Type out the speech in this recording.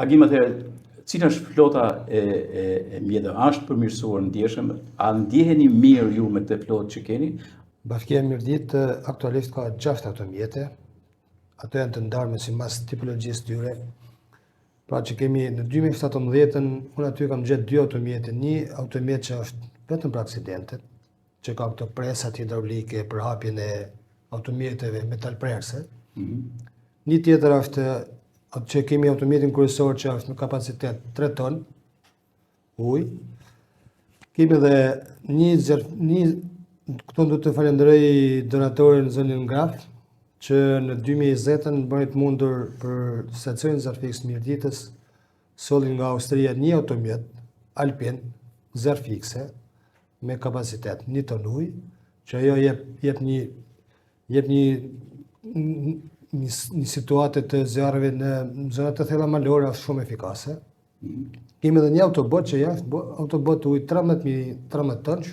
Agim atëherë, cila është flota e, e, e mjeteve? A është përmirësuar ndjeshëm? A ndjeheni mirë ju me këtë flotë që keni? Bashkia Mirditë aktualisht ka 6 automjete. Ato janë të ndarme sipas tipologjisë tyre. Pra që kemi në 2017-ën, unë aty kam gjetë dy automjete, një automjet që është vetëm për aksidentet, që ka këto presat hidraulike për hapjen e automjeteve metalprerëse. Mm -hmm. Një tjetër është atë që kemi automjetin kryesor që është në kapacitet 3 ton ujë. Kemi edhe një zër, një këtu do të falenderoj donatorin zonjën Graf që në 2020-ën bëri të mundur për stacionin zjarrfikës Mirditës solli nga Austria një automjet Alpin zjarrfikëse me kapacitet 1 ton ujë, që ajo jep jep një jep një një, një situatë të zjarreve në zona të thella malore është shumë efikase. Kemi edhe një autobot që është autobot ujë 13.000 13 tonësh.